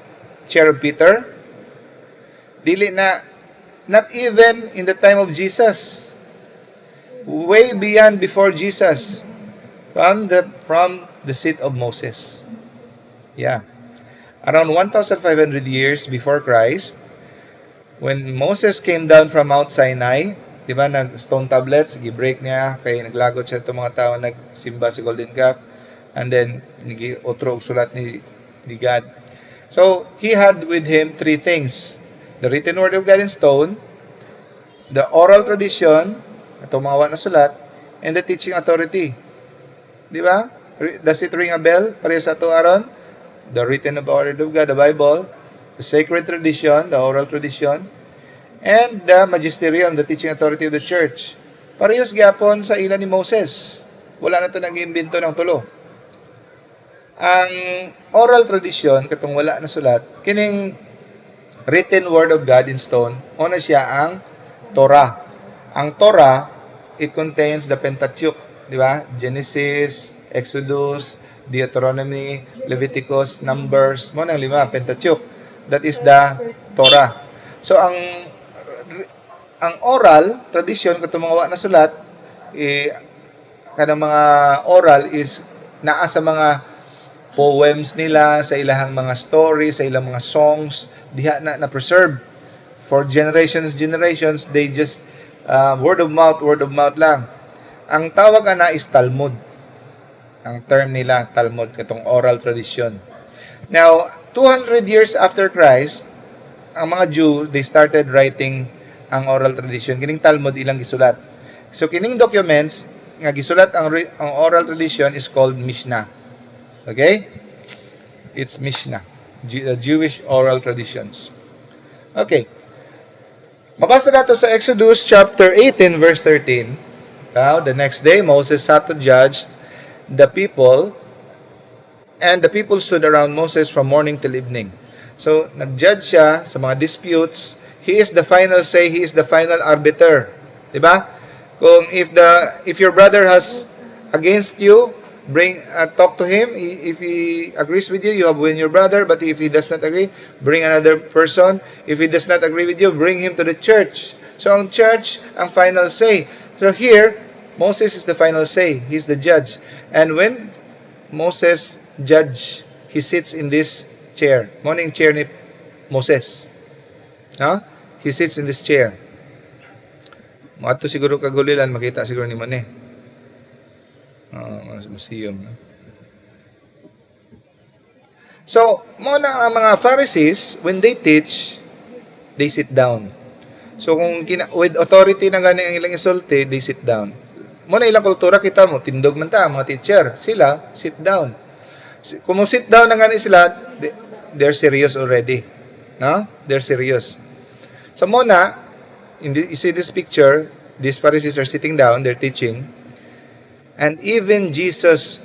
[SPEAKER 1] chair of Peter? Dili na, not even in the time of Jesus. Way beyond before Jesus. From the seat of Moses. Yeah. Around 1,500 years before Christ, when Moses came down from Mount Sinai, di ba, nag stone tablets, gi-break niya kay naglagot siya itong mga tao nagsimba sa golden calf, and then otro og sulat ni God. So, he had with him three things: the written word of God in stone, the oral tradition, itong mga wa na sulat, and the teaching authority. Di ba? Does it ring a bell? Pareho sa ato aron? The written word of God, the Bible, the sacred tradition, the oral tradition, and the magisterium, the teaching authority of the church. Parehas gyapon sa ila ni Moses. Wala na to nag-imbento ng tulo. Ang oral tradition, katong wala na sulat, kining written word of God in stone, una siya ang Torah. Ang Torah, it contains the Pentateuch, di ba? Genesis, Exodus, Deuteronomy, Leviticus, Numbers, mao nang lima, Pentateuch. That is the Torah. So ang oral tradition, katong mga wa na sulat eh, kanang mga oral is naa sa mga poems nila, sa ilahang mga stories, sa ilang mga songs, diha na na-preserve for generations, generations. They just word of mouth lang. Ang tawag ana is Talmud. Ang term nila, Talmud, katong oral tradition. Now, 200 years after Christ, ang mga Jew, they started writing ang oral tradition. Kining Talmud ilang gisulat. So kining documents nga gisulat ang oral tradition is called Mishnah. Okay? It's Mishnah. The Jewish oral traditions. Okay. Mabasa nato sa Exodus chapter 18 verse 13. Now, the next day Moses sat to judge the people, and the people stood around Moses from morning till evening. So, nag-judge siya sa mga disputes. He is the final say, he is the final arbiter. 'Di ba? Kung if your brother has against you, bring talk to him. If he agrees with you, you have win your brother, but if he does not agree, bring another person. If he does not agree with you, bring him to the church. So ang church ang final say. So here, Moses is the final say. He's the judge. And when Moses judge, he sits in this chair. Mao ning chair ni Moses. No? He sits in this chair. Moadto siguro kag Holy Land, makita siguro nimo ni. Museum. No? So, mao na ang mga Pharisees, when they teach, they sit down. So, kung with authority na gani ang ilang isulti, they sit down. Mao na ilang kultura, kita mo, tindog man ta, mga teacher, sila, sit down. Kung mo sit down na gani sila, they're serious already. No? They're serious. So, mao na, you see this picture, these Pharisees are sitting down, they're teaching, and even Jesus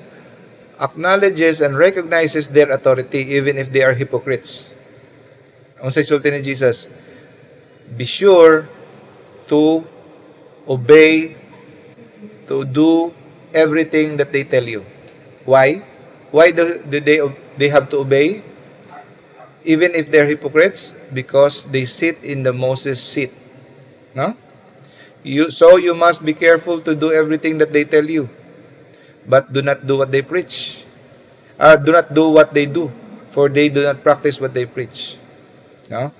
[SPEAKER 1] acknowledges and recognizes their authority even if they are hypocrites. Ang sa sulti ni Jesus, "Be sure to obey, to do everything that they tell you." Why? Why do they have to obey? Even if they're hypocrites? Because they sit in the Moses seat. No? So you must be careful to do everything that they tell you. But do not do what they preach. Do not do what they do, for they do not practice what they preach. No?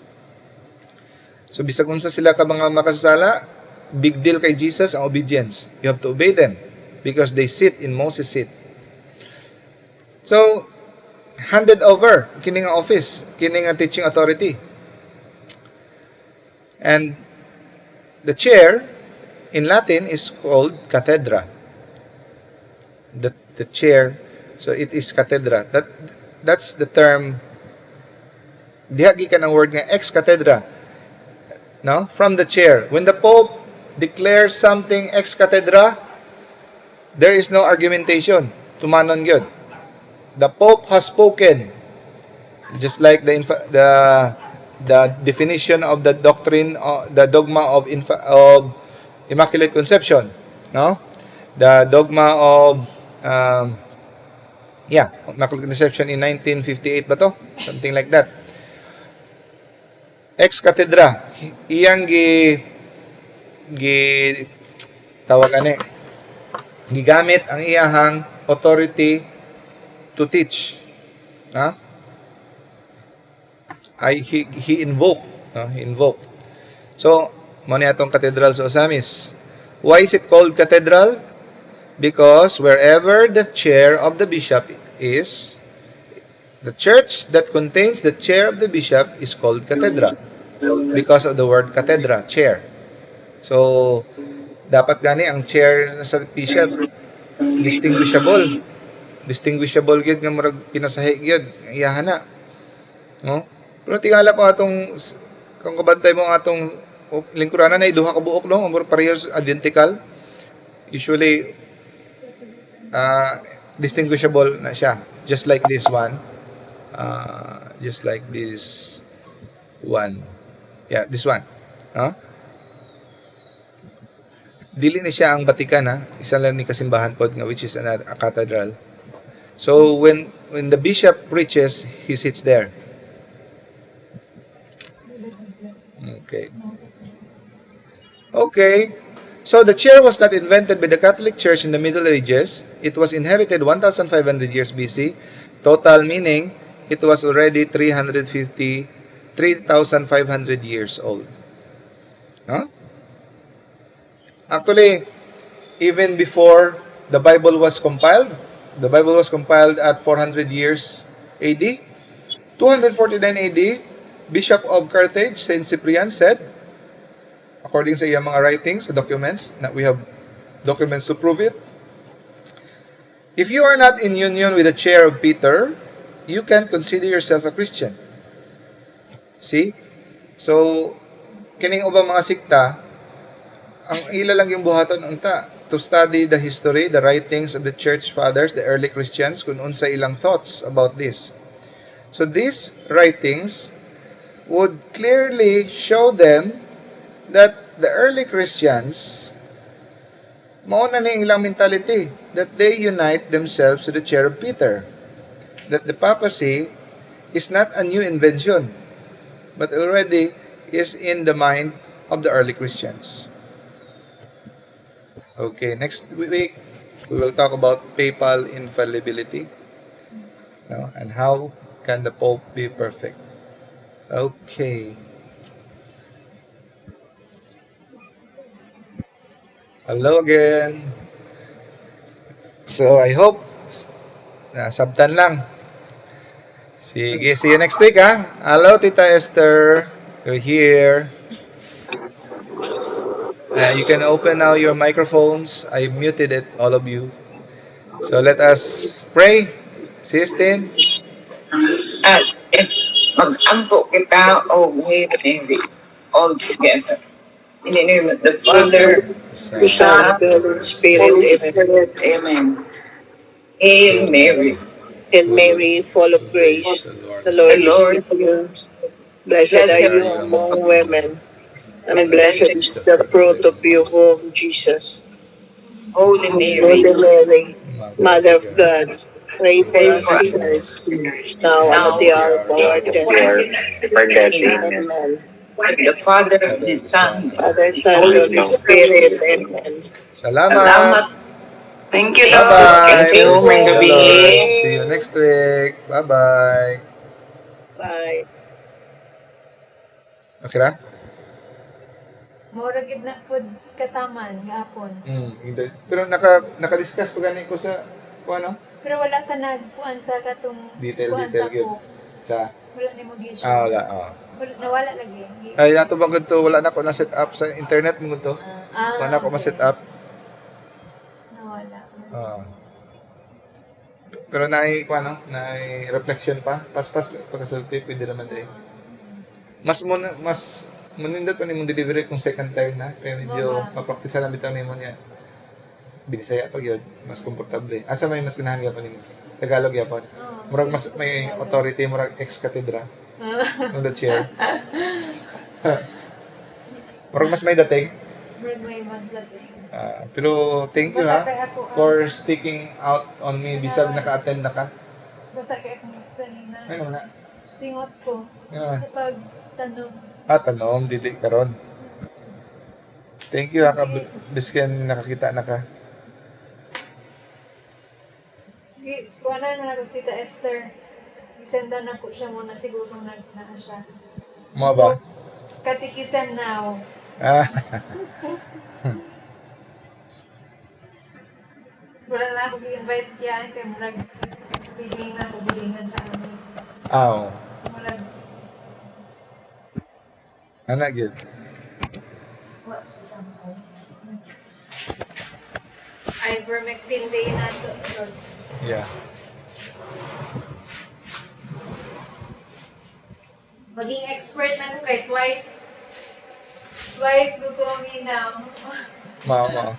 [SPEAKER 1] So bisag unsa sila ka mga makasasala, big deal kay Jesus ang obedience. You have to obey them because they sit in Moses' seat. So handed over kini nga office, kini nga teaching authority. And the chair in Latin is called cathedra. The chair, so it is cathedra. That's the term diha gikan ang word nga ex cathedra. No? From the chair. When the Pope declares something ex cathedra, there is no argumentation. Tumanon gyud. The Pope has spoken. Just like the definition of the doctrine, the dogma of Immaculate Conception, no? The dogma of yeah, Immaculate Conception in 1958 ba to? Something like that. Ex cathedra, iyang gi tawag ani, gigamit ang iyahang authority to teach. Ha? Ay he invoke, no? He invoke. So, mao ni atong cathedral sa Ozamiz. Why is it called cathedral? Because wherever the chair of the bishop is, the church that contains the chair of the bishop is called cathedra. Because of the word cathedra, chair. So, dapat gani ang chair sa bishop distinguishable. Distinguishable gyud nga murag pinasahi gyud iyahan na. No? Pero tingala ko atong kung kabantay mo ang atong lingkuranan ay duha ka buok, no, murag parehas, identical. Usually distinguishable na siya, just like this one. Just like this one. Yeah, this one. No? Dili ni siya ang Vatican ha. Isa lang ni kasimbahan pod nga which is a cathedral. So when the bishop preaches, he sits there. Okay. Okay. So the chair was not invented by the Catholic Church in the Middle Ages. It was inherited 1500 years BC. Total meaning it was already 350 3,500 years old. Huh? Actually, even before the Bible was compiled, the Bible was compiled at 400 years AD. 249 AD, Bishop of Carthage, Saint Cyprian, said, according sa iyang mga writings, documents, that we have documents to prove it, "If you are not in union with the chair of Peter, you can consider yourself a Christian." See? So, kining ubang mga sikta, ang ila lang yung buhaton unta to study the history, the writings of the church fathers, the early Christians, kung unsa ilang thoughts about this. So these writings would clearly show them that the early Christians, mao na ni ilang mentality, that they unite themselves to the chair of Peter. That the papacy is not a new invention, but already is in the mind of the early Christians. Okay, next week we will talk about papal infallibility, no, and how can the Pope be perfect. Okay. Hello again. So I hope nasabtan lang. Sige, see you next week ha. Hello, Tita Esther. You're here. You can open now your microphones. I muted it, all of you. So let us pray. Sistine.
[SPEAKER 2] As if mag-ampo kita o Hail Mary all together. In the name of the Father,
[SPEAKER 1] Son,
[SPEAKER 3] The Son, the Holy Spirit.
[SPEAKER 2] Holy
[SPEAKER 3] Amen.
[SPEAKER 2] Spirit. Amen. Hail Mary,
[SPEAKER 3] Hail Mary, full of grace, the Lord
[SPEAKER 2] The Lord
[SPEAKER 3] is with you. Blessed are you among women, and blessed is the fruit of your womb, Jesus.
[SPEAKER 2] Holy Mary,
[SPEAKER 3] Holy Mary, Mother of God, pray for
[SPEAKER 2] pray
[SPEAKER 3] us
[SPEAKER 2] for us
[SPEAKER 3] sinners,
[SPEAKER 2] sinners,
[SPEAKER 3] now and at the hour of our death.
[SPEAKER 4] For death, amen.
[SPEAKER 3] Amen.
[SPEAKER 2] The Father, the Son,
[SPEAKER 3] Father, Son,
[SPEAKER 2] Holy
[SPEAKER 3] Holy Spirit. Amen.
[SPEAKER 1] Salamat.
[SPEAKER 2] Salamat.
[SPEAKER 5] Thank you, Lord.
[SPEAKER 1] Bye-bye.
[SPEAKER 2] Thank you.
[SPEAKER 1] Praise
[SPEAKER 2] May
[SPEAKER 1] the
[SPEAKER 2] gabi.
[SPEAKER 1] Lord. See you next week. Bye-bye.
[SPEAKER 3] Bye.
[SPEAKER 1] Okay ra?
[SPEAKER 5] Mura gid na pud kataman gahapon.
[SPEAKER 1] Hindi. Pero naka-discuss pa gani ko sa kuan, no?
[SPEAKER 5] Pero wala ka nagkuan sa katong
[SPEAKER 1] Detail,
[SPEAKER 5] kuan
[SPEAKER 1] detail
[SPEAKER 5] sa
[SPEAKER 1] gyud.
[SPEAKER 5] ko.
[SPEAKER 1] Sa
[SPEAKER 5] Wala nimo gi-issue.
[SPEAKER 1] Ah, wala, oh.
[SPEAKER 5] Wala, nawala lagi.
[SPEAKER 1] Ay, nato bang to, wala na ko na set up sa internet mo to.
[SPEAKER 5] Ah,
[SPEAKER 1] Wala na ko ma-set up.
[SPEAKER 5] Nawala.
[SPEAKER 1] Ah. Pero naay kuan, no, naay reflection pa. Paspas pagkasulti pwede naman day. Mas mo na, mas manindot pa nimong delivery kung second time na kaya medyo
[SPEAKER 5] Mama.
[SPEAKER 1] mapraktisa na bitaw nimo niya. Binisaya pa gyud, mas komportable. Asa may mas ganahan gyapon nimo? Tagalog gyapon.
[SPEAKER 5] Oo.
[SPEAKER 1] Murag mas may authority, murag ex cathedra on the chair. Murag mas may dating.
[SPEAKER 5] Murag may mas dating.
[SPEAKER 1] Ah, pero thank you
[SPEAKER 5] Basta
[SPEAKER 1] ha
[SPEAKER 5] kay ako, ah.
[SPEAKER 1] for sticking out on me bisag naka-attend na ka.
[SPEAKER 5] Basta kay akong sanina.
[SPEAKER 1] Ano na?
[SPEAKER 5] Singot ko
[SPEAKER 1] Ano na?
[SPEAKER 5] sa pagtanong.
[SPEAKER 1] Ah, tanom dili karon. Thank you ha ka biskan nakakita na ka.
[SPEAKER 5] Gi, kuha na na ako si Tita Esther. Isenda na ko siya muna siguro nag naa siya.
[SPEAKER 1] Mo ba?
[SPEAKER 5] Catechism now.
[SPEAKER 1] Ah,
[SPEAKER 5] Wala na ako gi-invite yan kay murag feeling na ako bilingan siya ani.
[SPEAKER 1] Aw.
[SPEAKER 5] Murag
[SPEAKER 1] Ana gyud.
[SPEAKER 5] wa sa mo. Ivermectin day na to. Lord.
[SPEAKER 1] Yeah.
[SPEAKER 5] Maging expert na ko kay twice. Twice ko ko now.
[SPEAKER 1] Mao mao.